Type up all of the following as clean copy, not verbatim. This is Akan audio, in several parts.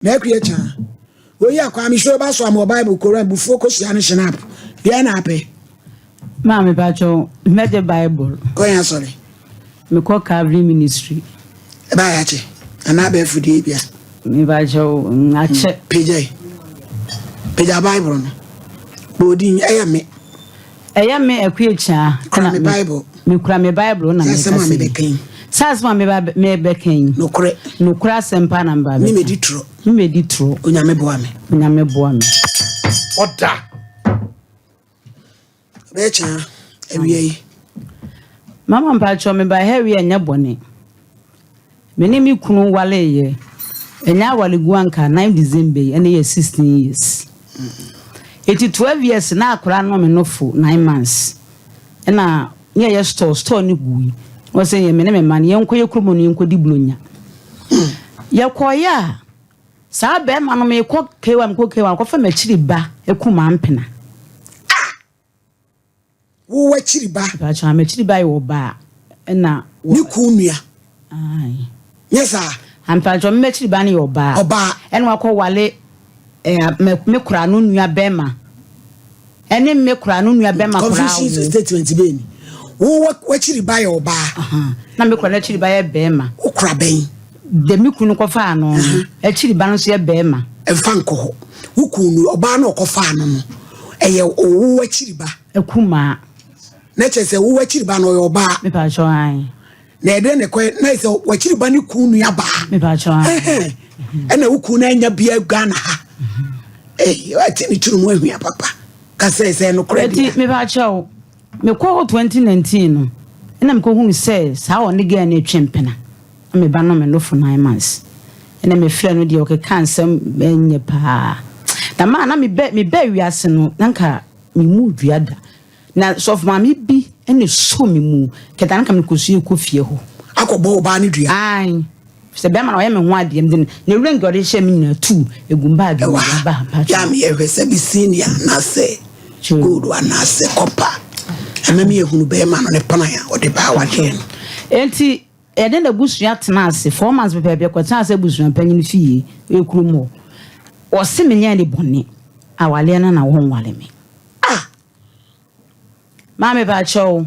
M'akua kyaa. Oyi akwa me sure ba so am wɔ Bible, Koran, bufuo, kosua ne shinap. Deɛ na apɛ? Maa me pakyɛw, mɛgye Bible. Kɔ yɛn asɔre. Mekɔ Calvary Ministry. Ɛbaa yɛ akyɛ anaa abɛɛfo deɛ bia. Me pakyɛw, akyɛ. Pagya yi. Pagya Bible no. Bɔ odin ɛyɛ me. Ɛyɛ me Akua Kyaa. Kura me Bible. Mekura me Bible na meka sɛ. Asɛm a mebɛka yi. Sɛ asɛm a mebɛka yi. Nokorɛ. Nokorɛ asɛm paa na meba bɛka. Me medi torɔ. Me medi torɔ. Onyame boa me. Onyame boa me. Ɔda. Ɔbɛyɛ kyaa awia yi. Mama mpakyɛw meba ha awia ɛnyɛ bɔne. Me ne me kunu wareeɛ, ɛnyɛ awaregu anka 9 December yi ɛna yɛ 16 years. Eti 12 years na akwadaa no me nofo 9 months. Ɛna ne yɛyɛ store, store no gui. Na ɔsɛ yɛ me ne me mma no yɛnkɔ yɛ kurom no yɛnkɔdi buronya. Yɛkɔeɛ a saa bɛrima no mekɔ KY mekɔ KY akɔfa m'akyiri ba ɛku mampena. Wo w'akyiri ba. Mpakyɛw m'akyiri ba yɛ ɔbaa ɛna. Ne kun nua. Ayi. Nyɛ saa. Mpakyɛw me m'akyiri ba no yɛ ɔbaa. Ɔbaa. Ɛna wakɔ wale ɛɛ me me kora no nua bɛrima. Ɛne me kora no nua bɛrima kora awo. Confusion statement bɛyɛ ni. Wo w'akyiri ba yɛ ɔbaa. Na me kora n'akyiri ba yɛ bɛrima. Wo kora bɛn. De me kunu kɔ faa no no akyiri ba no nso yɛ bɛrima. Ɛnfa nkɔ hɔ. Wo kun no ɔbaa no ɔkɔ faa no no ɛyɛ wo w'akyiri ba. Akumaa. Na kyerɛ sɛ wo w'akyiri ba no ɔyɛ ɔbaa. Mepa kyɛw ae. Na ɛdɛn na ɛkɔyɛ na sɛ w'akyiri ba ne kun nua baa. Mepa kyɛw ae. Ɛna wo kun no anya bia Ghana ha. Ɛy ati ne tiri mu ahwia papa. Ka sɛ sɛ nokorɛ deɛ. Eti mepa kyɛw mekɔ hɔ 2019 no ɛna mekɔ hunu sɛ saa ɔne girl no retwe mpena. Na me ba no me nofo 9 months. Ɛna me frɛ no deɛ ɔkeka nsɛm ɛnyɛ paa. Na maa na me bɛ me bɛ wiase no na nka me mu dua da. Na sɔfo maame bi na esoo me mu. Kɛtɛ na nka mekɔsua kɔ fie hɔ. Akɔbɔ ɔbaa no dua. Ae. Sɛ bɛrima na ɔyɛ me ho adeɛ mede ne ring a ɔde hyɛ me nyinaa tu egu bag mu Ɛwɔ ha. aba Yɛ a mpakyɛw. meyɛ hwɛ sɛ me senior anaasɛ gold anaasɛ copper. Ɛma me ehunu bɛrima no ne plan a ɔde baa awadeɛ no. Enti yɛne n'abusua tenaa ase 4 months pɛpɛɛpɛ yɛkɔtenaa ase abusua panyin fie wɔ kurom hɔ. Ɔse menyɛɛ ne bɔne. Awaleɛ no na wɔnware me. Ah! Maame pakyɛw,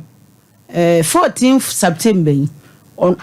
eh, 14th September yi,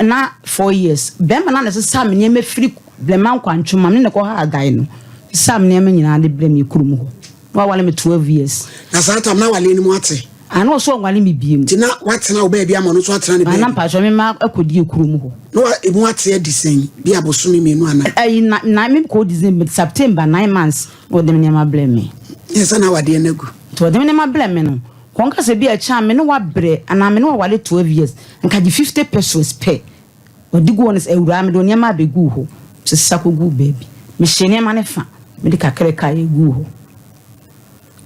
na 4 years, bɛrima no na ɛsesaa me nneɛma firi Blema Nkwantwoma, me ne no kɔhaa dan no, sesaa me nneɛma nyinaa de brɛ me kurom hɔ. Na wawale me 12 years. Na saa tam na awaleɛ no mu ate? Ah, na ɔso ɔnwale me biem. Nti na watena wo baabi ama ɔno nso atena ne Ah, na baabi? mpakyɛw me ma akɔdi kurom hɔ. Na wa, emu ate adi sɛn? Bi abosome 2 anaa? Ayi, na, na me kɔ December, September, 9 months, na ɔde me nneɛma brɛ me. Yɛ sɛ na awadeɛ no agu. Nti ɔde me nneɛma brɛ me no, kɔnka sɛ bi a ɛkyɛ a me ne wabrɛ anaa me ne wawale 12 years, nka gye 50 pesos pɛ. Ɔde gu hɔ no sɛ, awuraa mede wo nneɛma abɛgu hɔ. Sesa kɔgu baabi. Mehyɛ nneɛma no fa, mede kakra kaeɛ guu hɔ.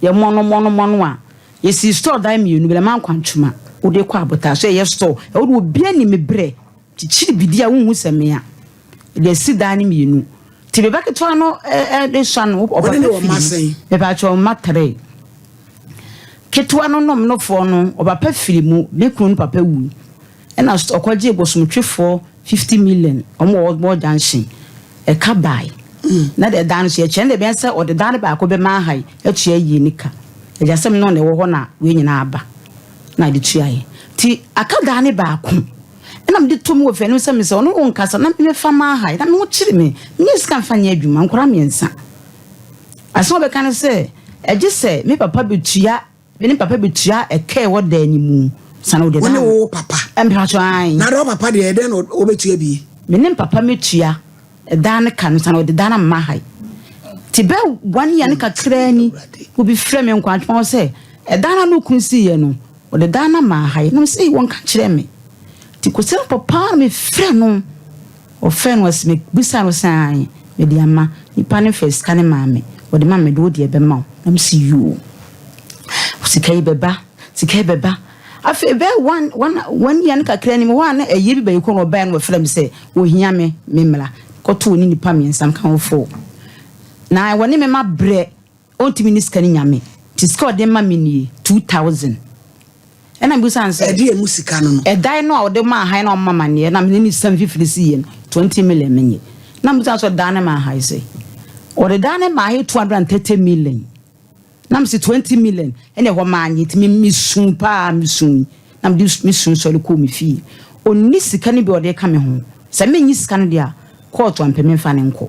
Yɛmmɔ no mmɔ no mmɔ no a, yɛsii store dan mmienu bi na mankwa ntwoma. Wode kɔ abotaa so ɛyɛ store. Ɛwɔ de obi anim me brɛ. Kyikyiri bidi a wonhu sɛ mea. Yɛde asi dan no mmienu. Nti me ba ketewa no ɛde sua no Wode ne ɔpapa wɔ mma firi mu. sɛn? Mepa mma three. Ketewa no nom nofoɔ no ɔpapa firi mu. Me kunu no papa wu. Ɛna ɔkɔgye bosomtwefoɔ 50 million. Ɔmo wɔ Osborn Junction. Ɛka bae. Na deɛ dan no so yɛkyerɛ no deɛ bɛyɛ sɛ ɔde dan no baako bɛma aha yi atua yie ne ka. Agya sɛm no na ɛwɔ hɔ na wei nyinaa aba. Na de tuaeɛ. Nti aka dan no baako. Ɛna mede to mu wɔ fie anim sɛ mesɛ ɔno wo nkasa na mefa ma aha yi na me ho kyere me. Menyɛ sika mfa nyɛ adwuma nkwadaa mmiɛnsa. Asɛm a ɔbɛka ne sɛ ɛgye sɛ me papa bɛtua me ne papa bɛtua ɛka ɛwɔ dan no mu sane wode Wo ne dan wo papa? Mpakyɛw ae. Na de wo papa deɛ ɛdɛn na wobɛtua bi? Me ne papa mɛtua ɛdan no ka no sane ɔde dan no ama ha yi. Nti bɛ 1 year ne kakraa ni obi frɛ me nkwantwoma hɔ sɛ ɛdan no a no kunu siiɛ no ɔde dan no ama ha yi. Na mesɛ wɔnka kyerɛ me. Nti kɔsi no papa na mefrɛ no. Ɔfrɛ no ɔse mebisa no sɛ ae mede ama nipa no fɛ sika ne maa me ɔde ma me de wo deɛ bɛma wo. Na mese yoo. Sika yi bɛba, sika yi bɛba. Afei bɛyɛ one year ne kakra ni hɔ a na ɛyɛ bi bɛyɛ kɔ na ɔbaeɛ na wɔfrɛ me sɛ ohia me me mmra kɔto ne nipa mmiɛnsa mka ho four. Na wɔne me ma brɛ ɔntumi ne sika ne nyame. Nti sika ɔde ma me nie 2000. Ɛna mebisa no sɛ Ɛde emu sika no no. Ɛdan no a ɔde maa han na ɔma ma neɛ na mene ne sam fifiri si yɛ no 20 million menye. Na mebisa no sɛ ɔdan no maa han sɛ. Ɔde dan no maa he 230 million. Na mese 20 million ɛna ɛhɔ maa nye nti me mesu paa mesu na mede mesu sɔre kɔɔ me fie. Ɔnni sika no bi a ɔde ka me ho. Sɛ menyi sika no deɛ a kɔɔto ampɛ memfa no nkɔ.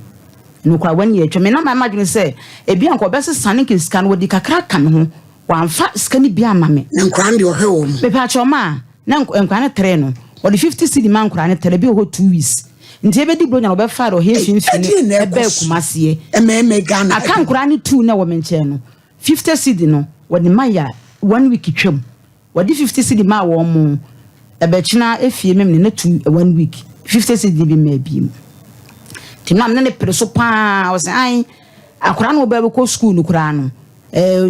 Ɛno koraa wani atwa me na mayɛ m'adwene sɛ ebi anka ɔbɛsesa ne nka sika no wɔde kakra aka me ho. Wamfa sika no bi amma me. Na nkwadaa no deɛ ɔhwɛ wɔn. Mepaakyɛw maa na nkwadaa no tere no ɔde 50 cedi ma nkwadaa no tere bi wɔ hɔ 2 weeks. Nti ebedi bronya na ɔbɛfa de ɔhe mfimfini no ɛbɛɛ Kumaseɛ. Mmarima Ghana. Aka nkwadaa no two na wɔ me nkyɛn no 50 cedi no wɔde ma yɛ one week twam. Wɔde 50 cedi maa wɔn mo ɛbɛkyena efie mem ne na two one week 50 cedi bi maa bi mu. Nti nam ne ne pere so paa ɔsɛ an akwadaa no wɔbɛbɛ kɔ school no koraa no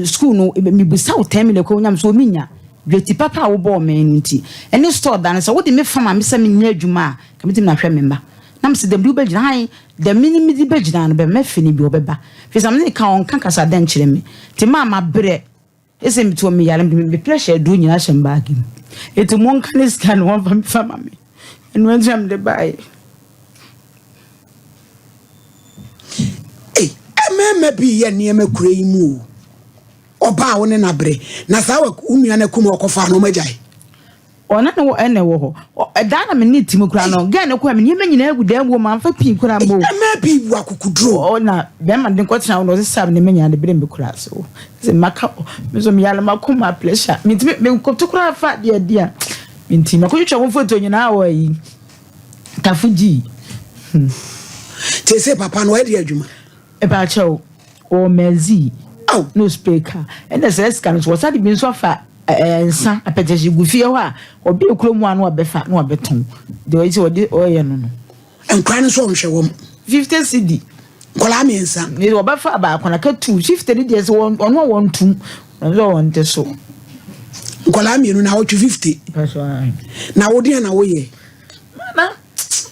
school no mibusa wo 10 million kɔ onyam so omi nya dweti papa a wobɔɔ me no nti ɛne store da no sɛ wode me fam a me sɛ menyɛ adwuma a ka metumi na hwɛ me mma na mesɛ dɛm de wobɛgyina han dɛm me ne mede bɛgyina no bɛma fi no bi ɔbɛba firi sɛ mene ka ɔnka kasa dɛn kyerɛ me nti maa mabrɛ ɛsɛ metuo meyare me pressure aduro nyinaa hyɛ me baage mu ɛnti monka ne sika no wɔmfa me fa ma me ɛno nti na mede baeɛ. Ei, mmarima bi yɛ nneɛma kura yi mu o. Ɔbaa wo ne n'abere na saa wo nua no akum a ɔkɔfaa no ɔmo agyae. Ɔno ne wɔ ɛna ɛwɔ hɔ ɛdan na me ne ti mu kura no gɛn ne kɔ mi nneɛma nyinaa gu dan mu ma nfa pii kura mo. Mmaa bi wu akokuduro. Ɔ na bɛrima de nkɔtena hɔ na ɔsɛ sam ne menya de bere mi kura so sɛ maka me nso meyare ma kɔma pressure mentumi menkɔto kora fa deɛ di a menti makɔtwitwa ho photo nyinaa wɔ ayi tafo gyi. Te sɛ papa no ɔyɛ de adwuma. Ɛbaakyɛw wɔ mɛzi no spray car ɛna sɛ sika no so wɔsa de bi nso afa nsa apɛtɛhye gu fie hɔ a ɔbi ekuro mu a na wabɛfa na wabɛtɔn deɛ ɔyɛ sɛ ɔde ɔyɛ no. Nkwadaa no nso ɔnhwɛ wɔm. 50 cedi. Nkwadaa mmiɛnsa. Ne wɔbɛfa baako na ka two 50 ne deɛ sɛ wɔn ɔno a wɔn tum ɔno nso wɔn te so. Nkwadaa mmienu na awɔtwe 50. Na wo deɛ na woyɛ. Na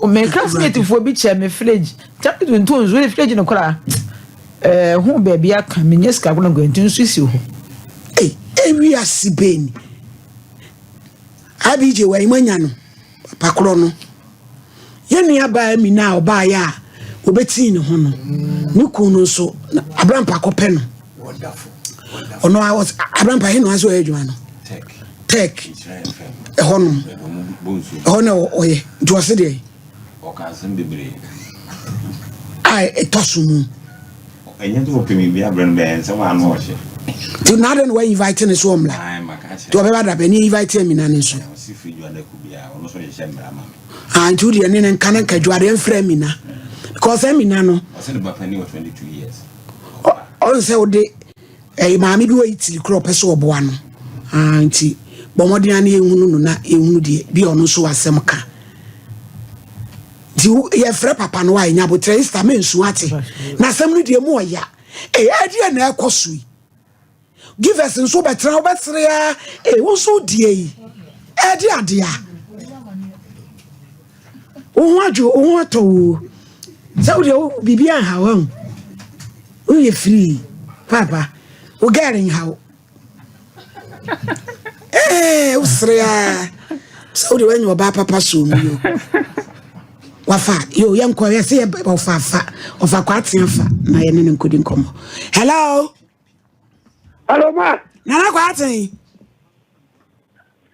me classmate foɔ bi kyɛ me fridge kyɛ me nto nsuo ne fridge no koraa ho baabi aka menyɛ sika koraa nti nso si hɔ. Ei, ewi ase bɛn abj wɔ ayi anya no papa korɔ no yɛn nua baa mi na ɔbaayɛ a obɛtii ne ho no ne kun no nso Abrampa kɔpɛ no ɔno a Abrampa he no ase ɔyɛ adwuma no tech ɛhɔ nom ɛhɔ na ɔyɛ nti ɔse deɛ Ɔka asɛm bebree. A ɛtɔ so mu. Ɛnyɛ sɛ ɔpɛ biribi abrɛ no bɛyɛ nsɛm a ano ɔhyɛ. Nti na adɛn na wa invite ne so ɔmmra nti ɔbɛba da bɛ ne invite Amina ne nso. Ɔsi firi dwa dako biara ɔno nso hyehyɛ mmara ma me. Ah, nti wodeɛ ne ne nka ne nka dwadeɛ mfrɛ Amina because Amina no Ɔsɛ ne ba panin wɔ 22 years. Ɔn sɛ wode ɛyɛ maame bi wɔ Italy korɔ ɔpɛ sɛ ɔboa no. Ah, nti bɔ mmɔden a ne yɛhunu no na yɛhunu deɛ bi a ɔno nso wɔ asɛm ka. Nti yɛfrɛ papa no a ɛnya abotrɛ Easter mensu ate na asɛm no deɛ mu ɔya. Ɛyɛ adeɛ na ɛkɔ so yi. Givers nso bɛtena wobɛsere a ee wo nso die yi ɛde adeɛ a wo ho adwo wo ho atɔ wo sɛ wodeɛ wo biribi anha wo ahu woyɛ free papa wo girl nha wo ee wosere a sɛ wodeɛ woanya ɔbaa papa so mu yo wafa yo yɛnkɔ yɛsɛ yɛ ɔfa afa ɔfa kɔ atea fa na yɛne no nkɔdi nkɔmmɔ. Hello. Hello, ma. Nana Kwaten.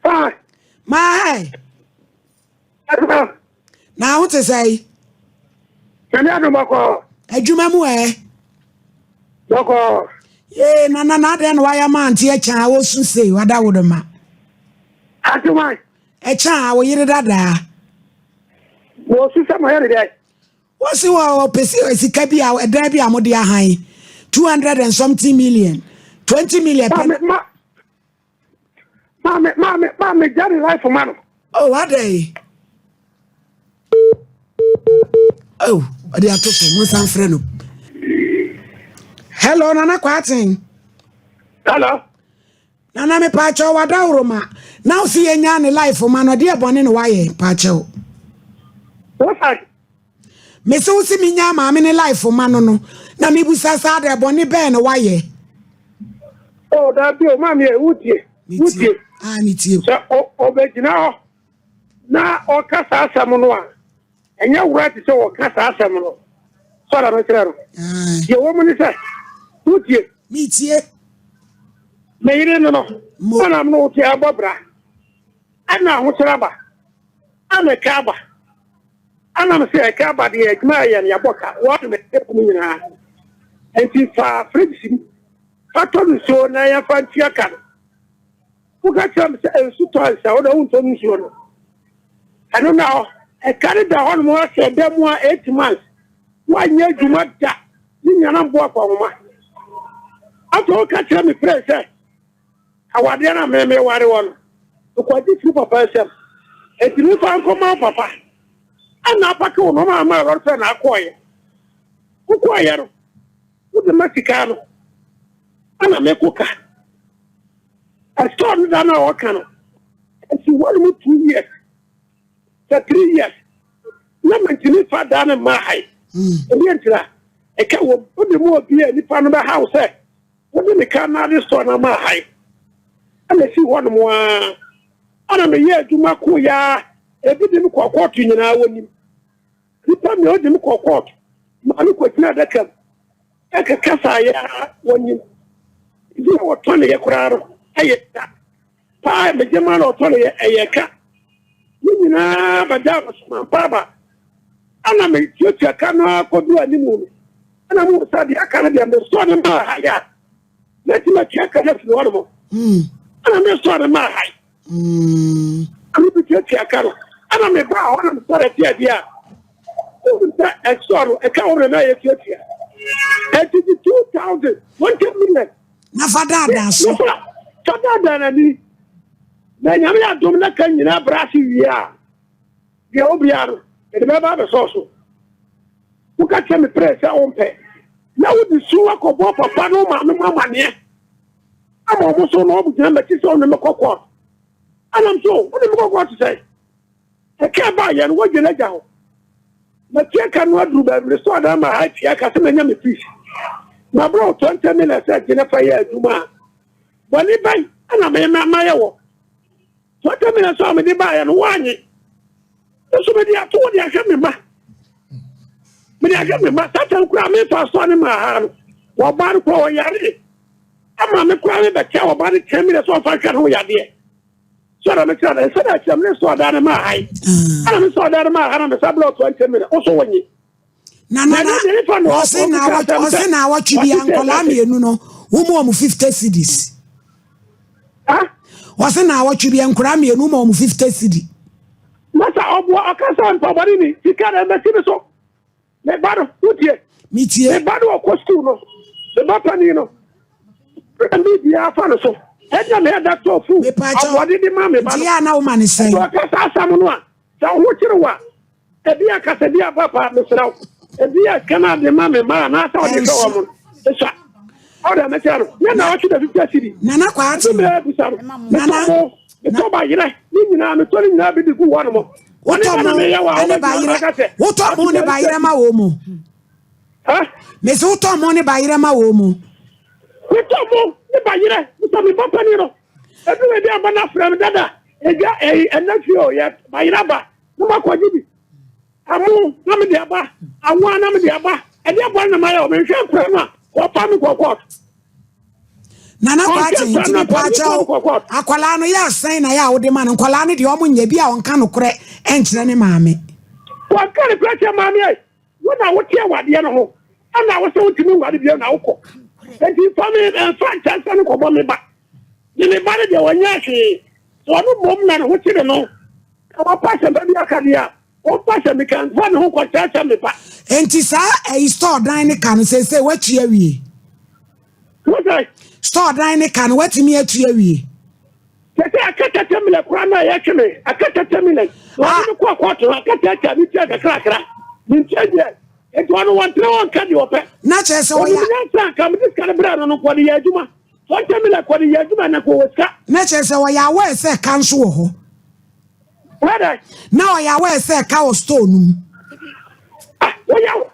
Fine. Ma hai. Adwuma. Na wo te sɛ? Nyame adom bɔkɔ. Adwuma mu ɛ? Bɔkɔ. Yee, nana na adɛn na wayɛ ma ante ɛkyɛn a wosu sei wada wo de ma. Adwuma. Ɛkyɛn a wo yere dadaa. Wɔsu sɛ ma yɛ ne dɛ. Wɔsi wɔ ɔpɛ sika bi a ɛdan bi a mode ahan 200 and something million 20 million pɛ. Ma maame maame maame gya ne life ma no. Oh, adɛn? Oh, ɔde ato so mo nsan frɛ no. Hello, Nana Kwaten. Hello. Nana me paakyɛw wadaworo ma na wo si yɛnya ne life ma no ɛdeɛ bɔne ne wayɛ paakyɛw. What's Mese wo si menya maame ne life ma no na mebusa saa deɛ bɔne bɛn ne wayɛ. Oh, dabi o, maame yɛ wutie. Wutie. Ah, metie. Sɛ ɔbɛgyina hɔ na ɔka saa asɛm no a, ɛnyɛ wura te sɛ ɔka saa asɛm no. Sɔre no kyerɛ no. Deɛ wɔ mu ne sɛ, wotie. Metie. Me yere no no, ɛna me ne wo te abɔ bra. Ɛna ahokyerɛ aba. Ɛna ɛka aba. Ɛna me sɛ ɛka aba deɛ adwuma a yɛn yɛabɔ ka. Wɔn na ɛkɔ mu nyinaa. Nti fa fridge si mu. Fa tɔ nsuo na yɛmfa ntua ka no. Woka kyerɛ me sɛ nsu tɔ ansa wo na wontɔ no nsuo no. Ɛno na hɔ. Ɛka no da hɔnom asɛ da mu a 8 months. Woanyɛ adwuma da. Ne nyana mboa kɔ ahoma. Afei woka kyerɛ me frɛ sɛ awadeɛ no a me meware wɔ no, mekɔgye firi papa nsam. Enti memfa nkɔma wo papa. Ɛna apake wo nɔɔma ama ɛrɔ sɛ na akɔɔyɛ. Wokɔɔyɛ no, wode ma sika no. Ɛna meko ka. Ɛstɔɔ no da no a wɔka no, ɛsi hɔ nom 2 years, sɛ 3 years. Na mantumi fa da no mma ha yi. Ebi ntira, ɛka wɔ wode mu obi a nipa no bɛha wo sɛ wode me ka na ade store no ama ha yi. Ɛna esi hɔ nom aa. Ɛna meyɛ adwuma ko yaa, ebi de me kɔ kɔɔto nyinaa wɔnim. Nipa mi ɔde me kɔ kɔɔto, maame kɔgyina adaka mu. Ɛkeka saa yɛ wɔnim. Ebi a wɔtɔ ne yɛ koraa no, ɛyɛ ka. Paa megye ma na ɔtɔ ne yɛ, ɛyɛ ka. Ne nyinaa bɛda abasomampa aba. Ɛna metuatua ka no akɔduru anim no. Ɛna mo sɛ deɛ aka no deɛ mesɔ ne maa ha yɛ a, mɛtumi atua ka no afiri hɔ nom. Ɛna mesɔ ne maa ha yi. Ɛna metuatua ka no. Ɛna mebaa hɔ na mesɔre ate adeɛ a, wohu sɛ ɛsɔ no, ɛka wɔ no na yɛtuatua. Ɛnti di 2,020 million. Na fa daadaa so. Fa fa daadaa n'ani. Na Nyame adom na ka nyinaa brɛ ase wie a, deɛ wo bia no, yɛde bɛba abɛsɔɔ so. Woka kyerɛ me prɛ sɛ wompɛ. Na wode su akɔbɔ papa no maame mu amanneɛ. Ama ɔmo so na ɔmo gyina m'akyi sɛ ɔne me kɔ court. Ɛnam so, wone me kɔ court sɛ. Ɛka baa yɛ no, wogyina agya hɔ. Matua ka no aduru baabi no sɛ ɔdan ma ha tua ka sɛ manya me fees. Na berɛ wo 20 million sɛ gyina fa yɛ adwuma a, bɔne bɛn ɛna mayɛ wɔ. 20 million sɛ a mede baeɛ no, woanye. Nso mede ato wo de ahwɛ me ma. Mede ahwɛ me ma. Satan koraa memfa soa ne maa ha no. Wɔba no koraa ɔyare. Ama me koraa mebɛkyɛ wɔba no 10 million sɛ ɔmfa nhwɛ ne ho yadeɛ. Sɛ ɔdɔ mekyerɛ no, ɛsɛ dɛ kyerɛ me ne sɛ ɔda no maa ha yi. Ɛna me sɛ ɔda no maa ha na mesa berɛ 20 million. Wo so wonye. Na nana ɔse na ɔse na awɔtwe bi nkɔlaa mmienu no wo mu ɔmo 50 cedis. Ɔse na awɔtwe bi nkɔlaa mmienu mu ɔmo 50 cedi. Masa ɔboa ɔkasa mpabɔne ni sika na ɛmɛsi mi so. Me ba no wotie. Metie. Me ba no ɔkɔ sukuu no. Me ba panin no. Ɛmi biara fa no so. Ɛna me ɛda tɔ fu. Aboɔde de ma me ba no. Nti yɛ ana wo ma ne sɛn. Ɛti ɔkasa asɛm no a sɛ ɔho kyerɛ wa ebi akasa bi aba pa mesrɛ wo. Ebi a sika no ade ma me ma anaasɛ ɔde hwɛ wɔn no. Esua. Ɔde mɛkyerɛ no. Nyɛ na ɔtwe da 50 cedi. Nana Kwate. Ebi mmerɛ busa no. Nana. Metɔ mo. Metɔ ba yerɛ. Ne nyinaa metɔ ne nyinaa bi de gu hɔ nom. Wotɔ mo ne ba yerɛ. Wotɔ mo ne ba yerɛ ma wɔ mu. Mesi wotɔ mo ne ba yerɛ ma wɔ mu. Metɔ mo ne ba yerɛ. Metɔ me ba panin no. Ebi wɔ ebi aba na frɛ me dada. Egya ɛyi ɛnɛ fie o yɛ ba yerɛ aba. Na ma kɔ gye bi. Amo na me de aba. Awoa na me de aba. Ɛde aba na ma yɛ o. Mehwɛ nkura no a wɔfa me kɔ court. Nana Kwate, nti mepaakyɛw, akwadaa no yɛ asɛn na yɛ a wode ma no. Nkwadaa no deɛ ɔmo nyɛ bi a ɔnka nokorɛ ɛnkyerɛ ne maame. Wɔnka nokorɛ kyerɛ maame ɛ. Wo na wote awadeɛ no ho. Ɛna wo sɛ wotumi nware bio na wokɔ. Enti mfa me mfa nkyɛnse no kɔbɔ me ba. Ne me ba no deɛ wɔnyɛ hwee. Sɛ ɔno mmom na ne ho kyere no. Na wɔpa asɛmpa bi aka deɛ a, wɔmpa sɛ meka mfa ne ho nkɔkyerɛkyerɛ me ba. Enti saa ɛyi store dan ne ka no seesei woatwi awie? Wosɛ? Store dan ne ka no woatumi atwi awie? Sɛ sɛ aka 30 million koraa na ɛyɛ me aka 30 million. Wɔde me kɔ kɔɔto no aka tɛtɛ me tua kakrakra. Me ntua deɛ. Nti ɔno wɔntena hɔ nka deɛ ɔpɛ. Na kyerɛ sɛ ɔyɛ. Ɔno nyansa nka mede sika no brɛ no no kɔde yɛ adwuma. 20 million kɔde yɛ adwuma na kɔ wɔ sika. Na kyerɛ sɛ ɔyɛ aware sɛ ka nso wɔ hɔ. Wɛdɛ. Na ɔyɛ aware sɛ ka wɔ store no mu. Ah, wɔyɛ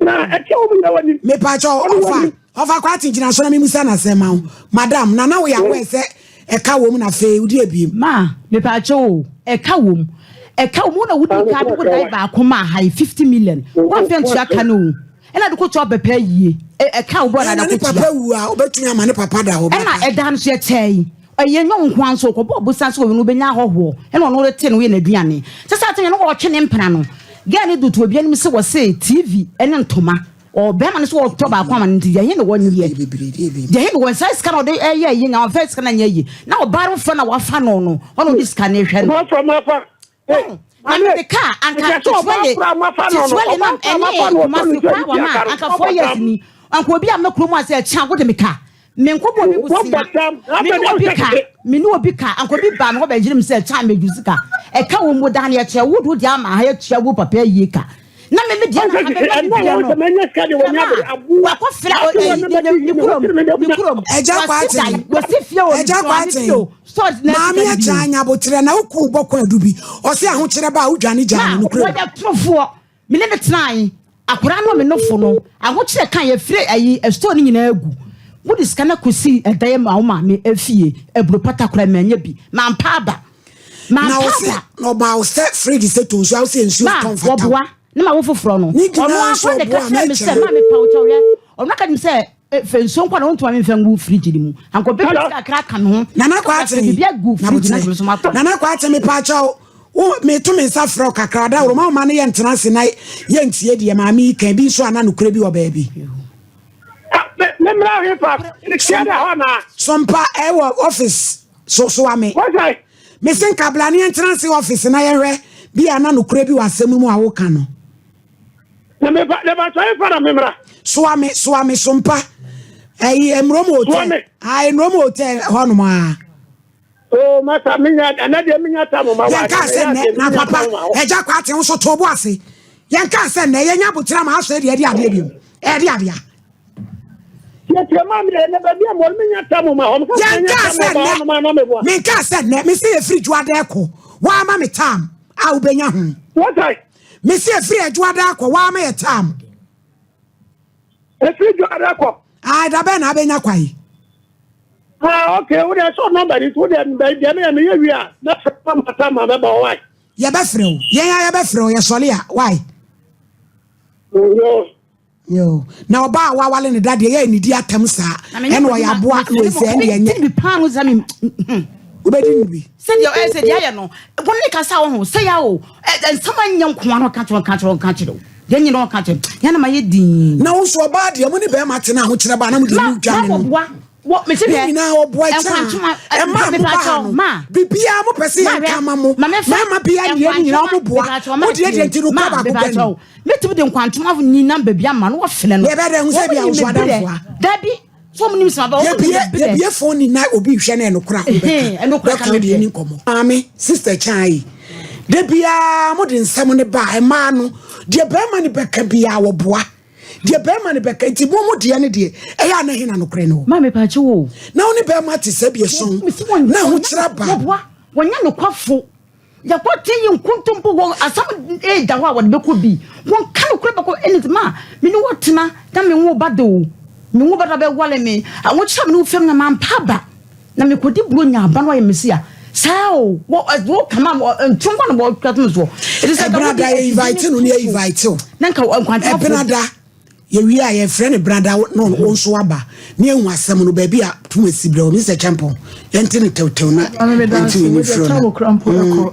na ɛkyɛ wɔn nyinaa wɔ nim. Mepakyɛ ɔfa ɔfa Kwate gyina so na memusa n'asɛm ma wo. Madam, na na woyɛ aware sɛ ɛka wɔ mu na afei wodi abiem. Ma, mepakyɛ o, ɛka wɔ mu. Ɛka wɔ mu na wodi ka de wo dan baako ma ha yi 50 million. Wɔamfɛ ntua ka no o. Ɛna de kɔtua papa yie. Ɛka wo bɔ na Ɛna de ne akɔtua. papa wu a, wobɛtumi ama ne papa da hɔ. Ɛna ɛda no so yɛkyɛɛ yi. Ɛyɛ nyɛ wo nko ara nso, ɔkɔbɔ ɔbosan sɛ ɔno ɔbɛnya ahɔhoɔ. Ɛna ɔno rete no yɛ n'aduane. Sɛ saa tɛm no ɔretwe ne mpena no, girl no de to obi anim sɛ wɔse TV ne ntoma. Ɔbarima no nso ɔretɔ baako ama no nti deɛ ɛhe na wɔnyɛ? Deɛ ɛhe na wɔnyɛ? Saa sika na ɔde ɛyɛ yie na ɔmfa sika no anyɛ yie. Na ɔbaa no foforɔ na wafa no no, ɔna ɔde sika no rehwɛ no. Moafa moafa. Wahu? Na mede kaa anka Titwele, Titwele nam ɛne Kumasi kwa wɔ ma anka 4 years ni. Anka obi a mɛ kurom a sɛ ɛkyɛn wode me ka. Menkɔbɔ obi bosea. Me ne obi ka. Me ne obi ka. Anka obi baa me hɔ bɛgyere me sɛ ɛkyɛn mɛdu sika. Ɛka wɔ mu daa no yɛkyerɛ wo de wode ama ha yɛtua wo papa ayie ka. Na me me deɛ na abɛma me deɛ no. Kama wakɔfrɛ ne kurom ne kurom. Agya Wasi dan Kwarteng, wasi fie o Agya maame fie Kwarteng, o. Store na maame sika no bi agya o. anya aboterɛ na woku bɔ kwaadu bi. Ɔse ahokyerɛ ba a wodwane gyaa Ma no nokorɛ mu. wɔyɛ torofoɔ. Me ne no tenae. Akwadaa no a me nofo no, ahokyerɛ ka yɛfiri ayi store no nyinaa agu. Wode sika no akɔsi ɛdan ma wo maame afie. Aburo pata koraa manya bi. Mampa aba. Na Mampa ɔse aba. na ɔmaa wo sɛ fridge sɛ to nsuo a wosɛ nsuo Ma tɔ mfata wo. wɔboa ne ma wo foforɔ no. Ne Ɔno nyinaa nso ara koraa na ɛka ɔboa kyerɛ me sɛ mɛkyɛ. ma mepa wo kyɛw hwɛ. Ɔno aka kyerɛ me sɛ fɛ nsuo nko a na wontuma memfa ngu fridge no mu. Anka ɔbɛpɛ sika kakra aka me ho. Nana Na Kwarteng, biribi agu fridge no Naboterɛ. ase so matɔ. Nana Kwarteng mepaakyɛw wo meto me nsa frɛ wo kakra ɔda woroma woma no yɛntena ase na yɛntie deɛ maame yi ka bi nso ana nokorɛ bi wɔ baabi. Memmra he fa tia da hɔ naa. Sompa ɛwɔ office so so ame. Wɔsɛ. Mese nkabla ne yɛntena ase office na yɛhwɛ bi ana nokorɛ bi wɔ asɛm mu a woka no. Na mepa na ba he fa na memmra. Soame soame sompa ɛyi Emurom hotel. Soame. Ah, Emurom hotel hɔnom a. Oh, masa menya ɛnɛ deɛ menya ta mo ma wa. Yɛnka sɛ nnɛ na papa ɛgya Kwarteng wo so to bo ase. Yɛnka sɛ nnɛ yɛnya abokyerɛ ma asɔ ɛde ɛde adeɛ biom. Ɛde adeɛ. Tietie ma mi ɛnɛ baabi a mo menya ta mo ma hɔ. Yɛnka sɛ nnɛ menka sɛ nnɛ mese yɛfiri dwoada ɛkɔ woama me tam a wobɛnya ho. Wɔsɛ. Mese yɛfiri adwoada akɔ woama yɛ tam. Efiri dwoada kɔ. Ah, da bɛn na abɛnya kwae. Ah, okay. Wo deɛ sɔ number ni wo deɛ deɛ meyɛ meyɛ wie a na fɛ ma ma ta ma bɛba hɔ wae. Yɛbɛfrɛ wo. Yɛn a yɛbɛfrɛ wo yɛsɔle a wae. Yo. Yo. Na ɔbaa a wawale ne da deɛ yɛ nidi atam saa. Ɛna ɔyɛ aboa na ɔyɛ ɛne ɛnyɛ. Bi paano sɛ me Wobɛdi no bi. Sɛdeɛ ɔyɛ sɛ deɛ ayɛ no wɔn ne kasa wɔ ho sɛ ya o nsɛm anyɛ nkoa no ɔka kyerɛ ɔka kyerɛ ɔka kyerɛ deɛ nyina ɔka kyerɛ yɛn na ma yɛ din. Na wo nso ɔbaa deɛ mo ne bɛrima tena ahokyerɛ baa na mo deɛ mo dwane no. Ma wɔ mesi Ne hwɛ nyinaa ɔboa kyɛn ɛma mo ba ha no biribiara mo pɛ sɛ yɛn ka ma mo mmarima bia deɛ ne nyinaa mo boa mo deɛ deɛ nti no kɔ baako pɛ no. Mɛtumi de nkwantoma nyinam baabi ama no wɔfrɛ no. Yɛbɛ dɛ ho sɛ bi a woso adamfoa. Dabi so mo nim sɛ ma ba wɔn Yɛbie yɛbie phone ni na obi hwɛ na ɛnokora ho bɛka ɛnokora ka bɛka deɛ ni nkɔmmɔ. Maame sister kyan yi de biara mo de nsɛm ne ba ɛmaa no deɛ bɛrima ne bɛka biara wɔboa deɛ bɛrima ne bɛka nti mo mo deɛ ne deɛ ɛyɛ ana he na nokorɛ no wɔ. Maame paakye wo. Na wo ne bɛrima te sɛ bi ɛso na ahokyerɛ ba. Wɔboa wɔnyɛ nokwafo yɛkɔ te yi nkontompo wɔ asɛm ɛda hɔ a wɔde bɛkɔ bi wɔnka nokorɛ bɛkɔ ɛne nti ma me ne wɔtena na me wo ba de o me wo ba da bɛwale me ahokyerɛ me ne wo fam na mampa aba na mekɔdi buro nya aba no ayɛ me si a saa o wɔ wɔ kama ntonkwa na wɔtwa tom soɔ ɛti sɛ Ɛbenada yɛ invite no ne yɛ invite o. Na nka nkwantoma Ɛbenada yɛwie a yɛfrɛ no benada na wo nso aba ne yɛhu asɛm no baabi a tum asi berɛ wɔ Mr. Champon yɛnte no tɛwtɛw na Maame meda yɛnte ase w'ani wode frɛ ɛta no. wɔ kora mpo ɛkɔ.